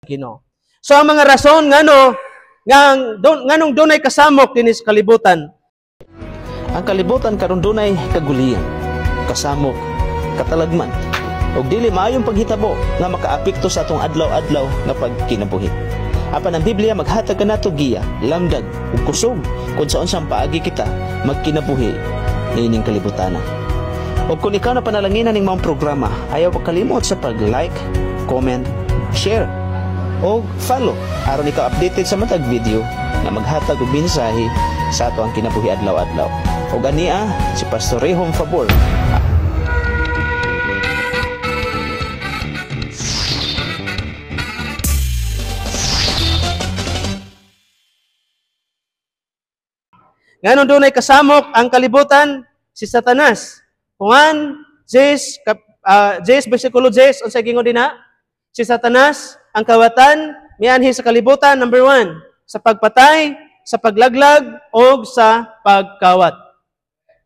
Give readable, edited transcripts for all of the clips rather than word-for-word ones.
Ginoo. So ang mga rason ngano nga nganong dunay kasamok dinhi sa kalibutan. Ang kalibutan karon dunay kagulian, kasamok, katalagman ug dili maayong paghitabo nga makaapekto sa atong adlaw-adlaw nga pagkinabuhi. Apan ang Biblia maghatag kanato giya, lamdag ug kusog kung sa unsang paagi kita magkinabuhi niining kalibutana. Ug kung ikaw na panalanginan ning maong programa, ayaw pagkalimot sa pag-like, comment, share o follow aron ikaw updated sa matag video nga maghatag og mensahe sa ato ang kinabuhi adlaw-adlaw. Ug ania si Pastor Rehom Fabor. Nganong dunay kasamok ang kalibutan? Si Satanas. Juan 10, 10 versikulo 10, unsay gingon dinha? Si Satanas ang kawatan mianhi sa kalibutan, number 1, sa pagpatay, sa paglaglag o sa pagkawat.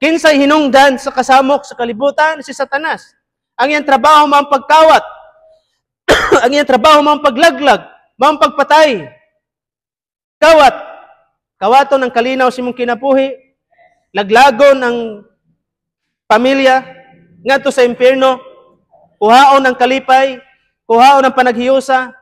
Kinsay hinungdan sa kasamok sa kalibutan? Si Satanas. Ang iyang trabaho mao ang pagkawat. Ang iyang trabaho mao ang paglaglag, mao ang pagpatay. Kawat. Kawaton ang kalinaw sa imong kinabuhi, laglagon ang pamilya ngadto sa impierno, kuhaon ang kalipay, kuhaon ang panaghiusa,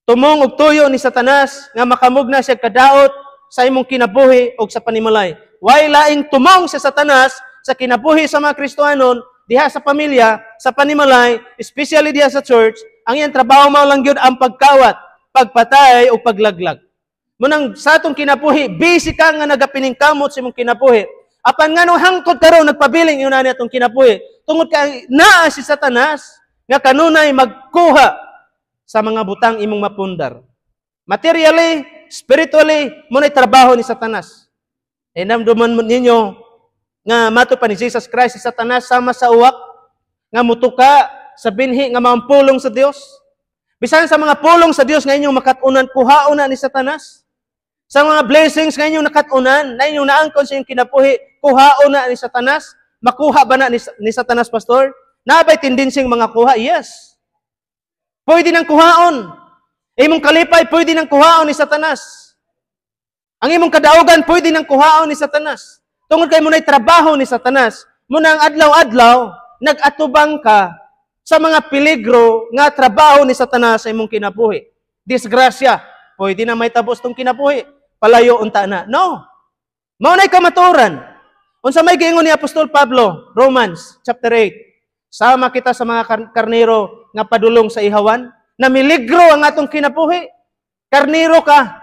tumong og tuyo ni Satanas nga makamugna siya kadaot sa imong kinabuhi og sa panimalay. Way laing tumong si Satanas sa kinabuhi sa mga Kristohanon diha sa pamilya, sa panimalay, especially diha sa church. Ang iyang trabaho mao lang gyud ang pagkawat, pagpatay o paglaglag. Munang sa atong kinabuhi, busy ka nga nagapiningkamot sa imong kinabuhi. Apan nganong hangtod karon nagpabiling yun na atong kinabuhi? Tungod kay naa si Satanas nga kanunay magkuha sa mga butang imong mapundar. Materially, spiritually, muna'y trabaho ni Satanas. E namduman ninyo nga mato pa ni Jesus Christ si Satanas sama sa uwak nga mutuka sa binhi nga maong pulong sa Dios. Bisan sa mga pulong sa Dios nga inyong makatunan, kuhaon na ni Satanas. Sa mga blessings nga inyong nakatunan, na inyong naangkon sa inyong kinabuhi, kuhaon na ni Satanas. Makuha ba na ni Satanas, Pastor? Nabay tendensing mga kuha? Yes. Pwede nang kuhaon. Imong kalipay, pwede nang kuhaon ni Satanas. Ang imong kadaugan, pwede nang kuhaon ni Satanas. Tungod kay muna'y trabaho ni Satanas, muna ang adlaw-adlaw, nag-atubang ka sa mga peligro nga trabaho ni Satanas sa imong kinabuhi. Disgrasya, pwede na may tabos tong kinabuhi. Palayo unta na. No. Mao na'y kamatuoran. Unsa may giingon ni Apostol Pablo, Romans chapter 8. Sama kita sa mga karnero nga padulong sa ihawan, na miligro ang atong kinabuhi. Karnero ka.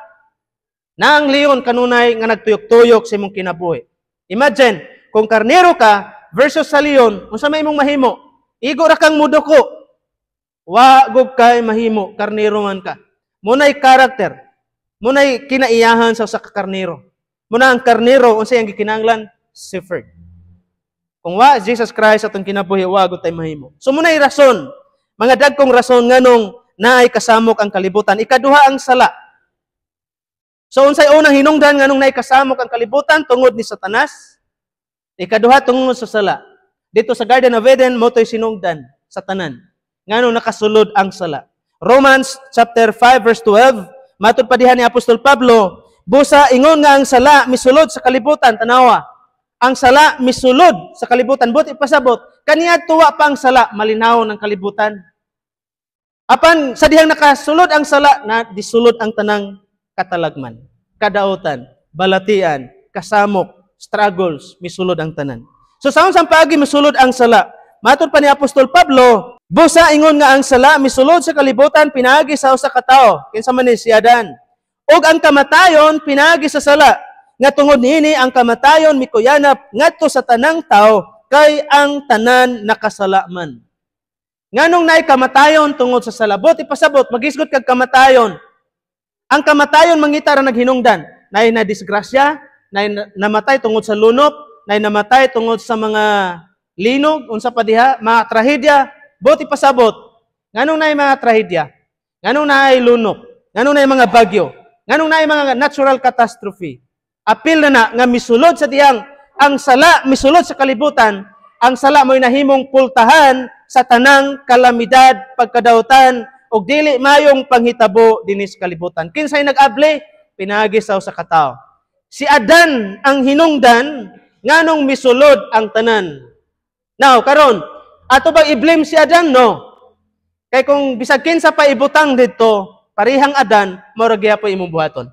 Na ang leon kanunay nga nagtuyok-tuyok sa imong kinabuhi. Imagine, kung karnero ka versus sa leon, unsa may imong mahimo? Igo ra kang muduko. Wa gud kay mahimo, karnero man ka. Muna'y karakter. Muna'y kinaiyahan sa usa ka karnero. Muna ang karnero unsay ang gikinahanglan? Shepherd. Kung wa Jesus Christ atong kinabuhi, wa gud tay mahimo. So muna'y rason, mga dagkong rason nganong naay kasamok ang kalibutan. Ikaduha, ang sala. So unsay unang hinungdan nganong naay kasamok ang kalibutan? Tungod ni Satanas. Ikaduha, tungod sa sala. Dito sa Garden of Eden, mo to'y sinungdan sa tanan nganong nakasulod ang sala. Romans chapter 5 verse 12, matud pa diha ni Apostol Pablo, busa ingon nga ang sala misulod sa kalibutan. Tanawa. Ang sala misulod sa kalibutan. Buti pasabot, kaniadto wa pa ang sala, malinaw ng kalibutan. Apan sa dihang nakasulod ang sala, na disulod ang tanang katalagman, kadautan, balatian, kasamok, struggles, misulod ang tanan. So sa unsang paagi misulod ang sala? Matud pa ni Apostol Pablo, busa ingon nga ang sala misulod sa kalibutan pinaagi sa usa ka tawo, kinsa man ni si Adan. Ug ang kamatayon pinaagi sa sala, nga tungod niini ang kamatayon mikuyanap ngadto sa tanang tawo, kay ang tanan nakasala man. Nganong naay kamatayon tungod sa sala? Buti pasabot, magisgot kag kamatayon. Ang kamatayon mangita ra naghinungdan, naay na disgrasya, naay namatay tungod sa lunop, naay namatay tungod sa mga linog, unsa pa diha, mga trahedya. Buti pasabot, nganong naay mga trahedya? Nganong naay lunok? Nganong naay mga bagyo? Nganong naay mga natural catastrophe? Apil na na nga misulod sa diyang ang sala misulod sa kalibutan, ang sala mo'y nahimong pultahan sa tanang kalamidad, pagkadautan ug dili mayong panghitabo dinhi sa kalibutan. Kinsay nag-abli? Pinaagi sa usa ka tawo. Si Adan ang hinungdan nganong misulod ang tanan. Now, karon, ato ba i-blame si Adan? No. Kay kung bisag kinsa pa ibutang didto, parihang Adan, mao ra gyapon imong buhaton.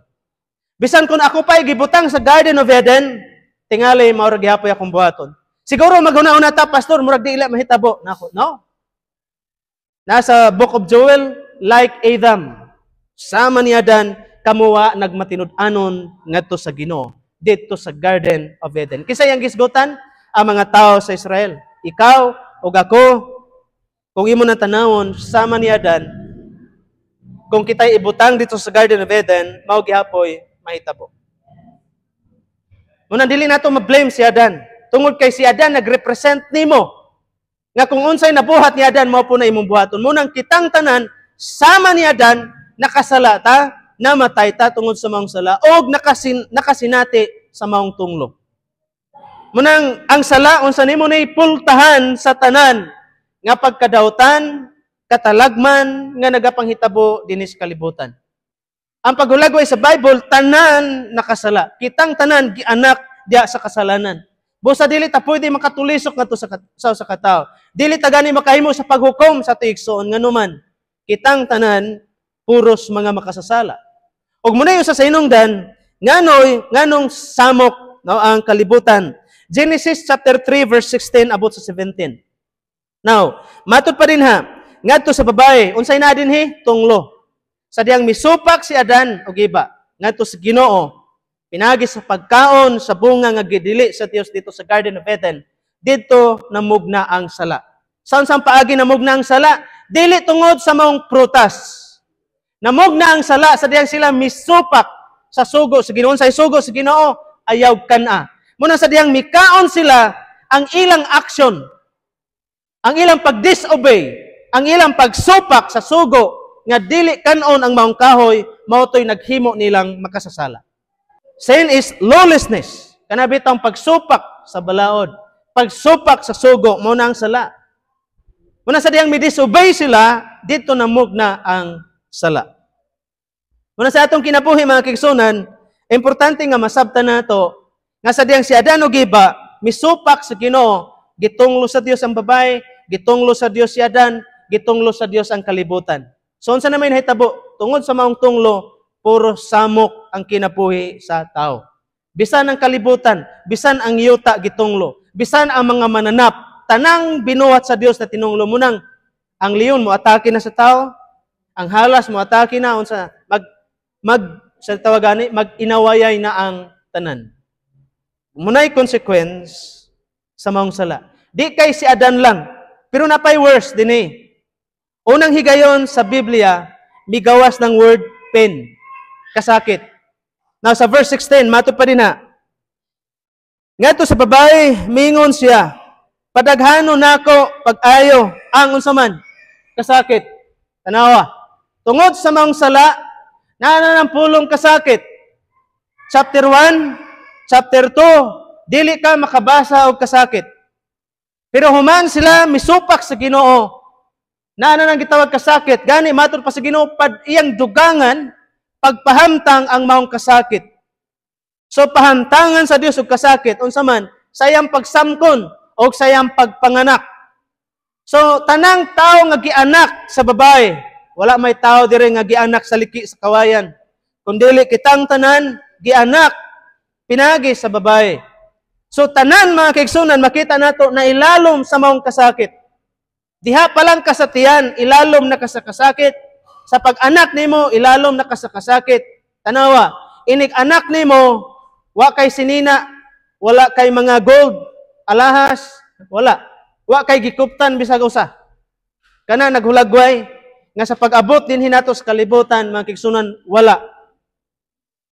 Bisan kung ako pa gibutang sa Garden of Eden, tingali mao ra gyapon akong buhaton. Siguro maghuna-huna ta, "Pastor, murag di ila mahitabo." Nako, no. Nasa Book of Joel, like Adam, sama ni Adan, kamuwa nagmatinud-anon ngadto sa Ginoo didto sa Garden of Eden. Kinsa iyang gisgutan? Ang mga tao sa Israel. Ikaw ug ako, kung imo na tanawon, sama ni Adan, kung kita'y ibutang didto sa Garden of Eden, mao gihapoy mahitabo. Muna dili nato ma-blame si Adan. Tungod kay si Adan nagrepresent nimo. Nga kung unsay nabuhat ni Adan, mao po na imong buhaton. Munang kitang tanan, sama ni Adan, nakasala ta, namatay ta tungod sa maong sala, og nakasinati sa maong tunglo. Munang ang sala, unsa nimo na pultahan sa tanan nga pagkadawtan, katalagman nga nagapanghitabo dinhi sa kalibutan. Ang paghulagway sa Bible, tanan nakasala. Kitang tanan gianak diya sa kasalanan. Busa dili ta pwede makatulisok ngadto sa katao. Dili ta gani makahimo sa paghukom sa tigsoon nganuman kitang tanan puros mga makasasala. Ug muna yung sa hinungdan nganoy nganong samok, no, ang kalibutan. Genesis chapter 3 verse 16 abot sa 17. Now, matud pa din ha, ngadto sa babae, unsay na dinhi? Tunglo. Sa diyang misupak si Adan og Eva ngadto sa Ginoo pinagi sa pagkaon sa bunga nga gidili sa Dios didto sa Garden of Eden, didto namugna ang sala. Saan sa paagi namugna ang sala? Dili tungod sa maong prutas. Namugna ang sala sa diyang sila misupak sa sugo sa Ginoo. Sa sugo sa Ginoo, ayaw kana. Muna sa diyang mikaon sila, ang ilang action, ang ilang pag-disobey, ang ilang pagsupak sa sugo nga dili kanon ang maong kahoy, mao to'y naghimo nilang makasasala. Sin is lawlessness. Kana bitang pagsupak sa balaod, pagsupak sa sugo, mao na ang sala. Muna sa diyang mi-disobey sila, didto namugna ang sala. Muna sa atong kinabuhi, mga kaigsuonan, importante nga masabtan nato nga sa diyang si Adan ug Eva misupak sa Ginoo, gitunglo sa Dios ang babae, gitunglo sa Dios si Adan, gitunglo sa Dios ang kalibutan. So unsa na may nahitabo? Tungod sa maong tunglo, puro samok ang kinabuhi sa tao. Bisan ang kalibutan, bisan ang yuta gitunglo, bisan ang mga mananap, tanang binuhat sa Dios na tinunglo. Munang ang leon mo atake na sa tao, ang halas mo atake na, unsa mag mag sa tawagani mag-inawayay na ang tanan. Munay consequence sa maong sala. Di kay si Adan lang, pero napay worse dinhi. Unang higayon sa Biblia, migawas ng word pain, kasakit. Now sa verse 16, matud pa din na. Ngadto sa babae, mingon siya, "Padaghanon nako pag-ayo ang unsa man, kasakit." Tanawa. Tungod sa maong sala, naa na ng pulong kasakit. Chapter 1, chapter 2, dili ka makabasa og kasakit. Pero human sila misupak sa Ginoo, naa na nang gitawag kasakit. Gani matud pa sa Ginoo, pad iyang dugangan pagpahamtang ang maong kasakit. So pahamtangan sa Dios og kasakit unsa man sa iyang pagsamkon o sa iyang pagpanganak. So tanang tao nga gianak sa babae, wala may tao dire nga gianak sa liki sa kawayan. Kundili kitang tanan gianak pinagi sa babae. So tanan, mga kaigsuonan, makita nato na ilalom sa maong kasakit. Diha pa lang ka sa tiyan, ilalom na ka sa kasakit. Sa pag-anak nimo, ilalom na ka sa kasakit. Tanawa, inig anak nimo, wa kay sinina, wala kay mga gold, alahas, wala. Wa kay gikuptan bisag usa. Kana naghulagway nga sa pag-abot dinhi nato sa kalibutan, mga kaigsuonan, wala.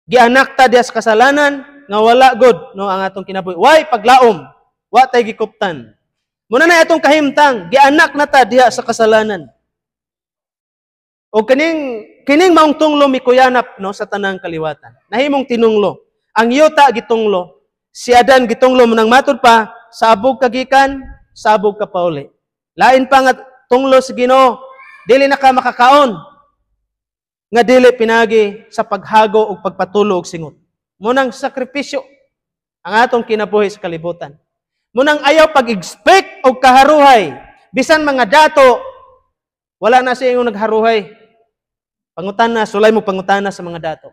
Gianak ta diya sa kasalanan nga wala good, no, ang atong kinabuhi. Way paglaom, wa tay gikuptan. Muna na atong kahimtang, gianak na ta diha sa kasalanan. O kining kining maong tunglo mikuyanap, no, sa tanang kaliwatan. Nahimong tinunglo. Ang yuta gitunglo. Si Adan gitunglo. Nang matud pa, sabog ka gikan, sabog ka pauli. Lain pa nga tunglo sa Ginoo. Dili na ka makakaon nga dili pinagi sa paghago ug pagpatulo og singot. Munang sakripisyo ang atong kinabuhi sa kalibutan. Munang ayaw pag-expect og kaharuhay. Bisan mga dato, wala na siya yung nagharuhay. Pangutana, sulay mo pangutana sa mga dato.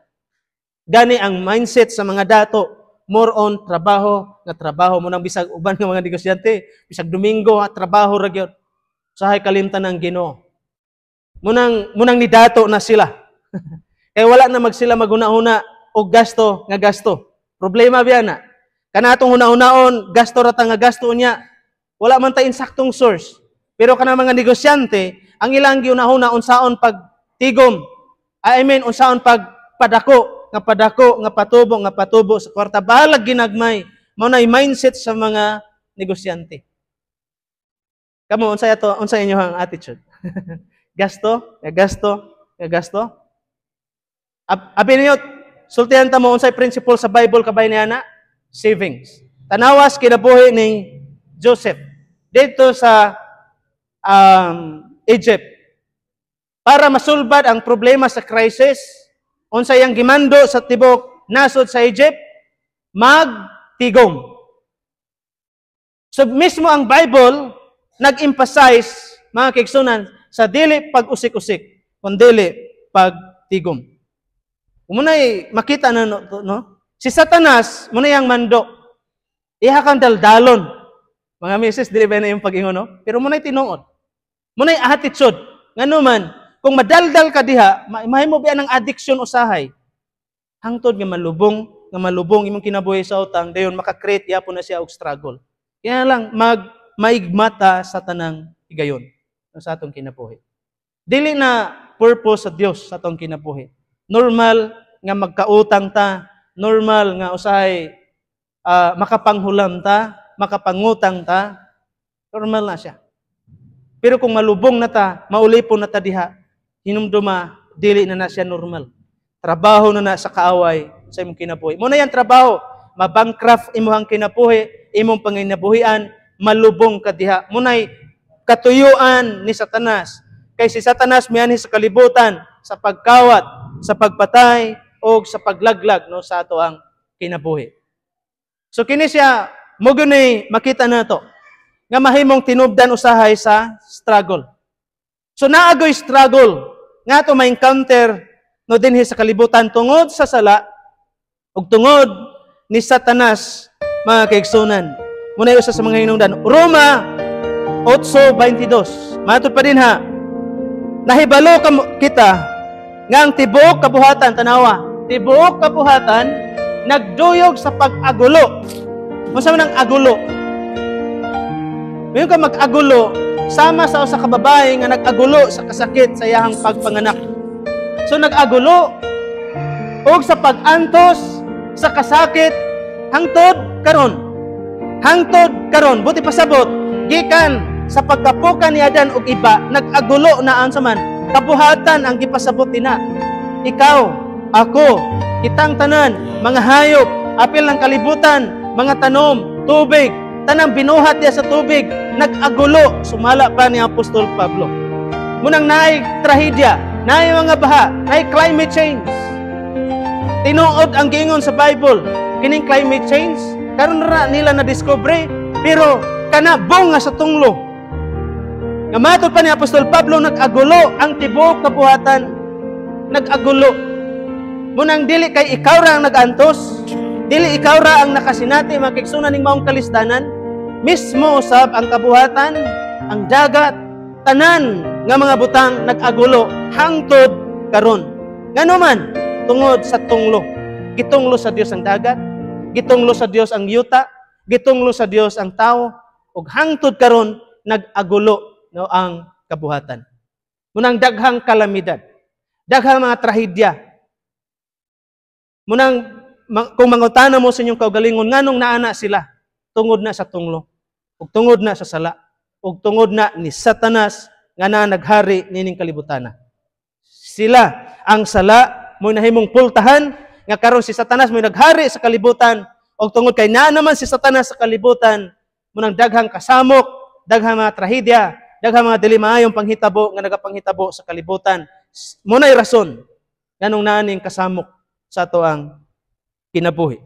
Gani ang mindset sa mga dato, more on trabaho nga trabaho. Munang bisag uban nga mga negosyante, bisag Domingo ha, trabaho ra gyud. Usahay kalimtan ang Ginoo. Munang ni dato na sila. Kaya wala na magsila maghuna-huna og gasto nga gasto. Problema biya na. Kana atong huna-hunaon, gasto ra ta nga gasto niya. Wala man ta insaktong source. Pero kana mga negosyante, ang ilang gihuna-huna unsaon pagtigom. I mean, unsaon pag padako, nga padako, nga patubo, nga patubo sa kwarta. Bahalag ginagmay. Mao na mindset sa mga negosyante. Kamo, unsay ato, unsay inyo ang attitude? Gasto, nga gasto, nga gasto. Abi niyo, sultihan ta mo unsay principle sa Bible kabay niya na savings. Tanawas kinabuhi ni Joseph dito sa Egypt. Para masulbad ang problema sa crisis, unsay ang gimando sa tibok nasod sa Egypt? Magtigom. So mismo ang Bible nag-emphasize, mga kaigsunan, sa dili pag-usik-usik, kundi pagtigom. Muna'y makita na no, no? Si Satanas, muna yang mando. Iha kang daldalon. Mga misis, dili ba na yung pag-ingon, no? Pero muna'y tinuod. Muna'y attitude. Ngano man, kung madaldal ka diha, mahimo biya ng addiction usahay. Hangtod nga malubong imong kinabuhi sa utang, dayon maka-create yapon na siya og struggle. Kaya lang mag maigmata sa tanang higayon sa atong kinabuhi. Dili na purpose sa Dios sa atong kinabuhi. Normal nga magkautang ta, normal nga usahay makapanghulam ta, makapangutang ta, normal na siya. Pero kung malubong na ta, maulipon na ta diha, hinumduma, dili na na siya normal. Trabaho na na sa kaaway sa imong kinabuhi. Muna yan trabaho, mabankrupt imong kinabuhi, imong panginabuhian, malubong ka diha. Muna'y katuyuan ni Satanas. Kay si Satanas mianhi sa kalibutan, sa pagkawat, sa pagpatay, o sa paglaglag, no, sa ato ang kinabuhi. So kini siya, mo ni makita nato nga mahimong tinubdan usahay sa struggle. So naagoy struggle nga ato ma-encounter no dinhi sa kalibutan tungod sa sala ug tungod ni Satanas, mga kaigsunan. Muna usa sa mga hinungdan. Roma 8:22. Matod pa din ha. Nahibalo kita nga ang tibuok kabuhatan, tanawa, tibuok kabuhatan nagduyog sa pag-agulo. Unsa man ang agulo? Mayon ka mag-agulo sama sa usa ka babae nga nag-agulo sa kasakit sa iyahang pagpanganak. So nag-agulo og sa pag-antos sa kasakit hangtod karon. Hangtod karon, buti pasabot, gikan sa pagkapukan ni Adan og iba, nag-agulo na ang saman kabuhatan ang gipasabot tina. Ikaw, ako, kitang tanan, mga hayop, apil ng kalibutan, mga tanom, tubig, tanang binuhat diya sa tubig, nag-agulo, sumala pa ni Apostol Pablo. Munang naay trahedya, naay mga baha, naay climate change. Tinuod ang giingon sa Bible, kining climate change, karon ra nila na-discover, pero kana bunga sa tunglo. Nga matod pa ni Apostol Pablo, nag-agulo ang tibuok kabuhatan. Nag-agulo. Munang dili kay ikaw ra ang nag-antos, dili ikaw ra ang nakasinati makigsunan ning maong kalisdanan, mismo usab ang kabuhatan, ang dagat, tanan nga mga butang nag-agulo hangtod karon. Ngano man, tungod sa tunglo. Gitunglo sa Dios ang dagat, gitunglo sa Dios ang yuta, gitunglo sa Dios ang tao, ug hangtod karon nag-agulo, no, ang kabuhatan. Munang daghang kalamidad, daghang mga trahedya. Munang kung mangutana mo sa inyong kaugalingon nganong naana sila, tungod na sa tunglo, ug tungod na sa sala, ug tungod na ni Satanas nga na naghari nining kalibutana. Sila ang sala mo nahimong pultahan nga karon si Satanas mo naghari sa kalibutan, ug tungod kay naa naman si Satanas sa kalibutan, munang daghang kasamok, daghang mga trahedya, Daghang mga dili maayong panghitabo nga nagapanghitabo sa kalibutan. Mao nay rason nganong naa ning kasamok sa atoang kinabuhi.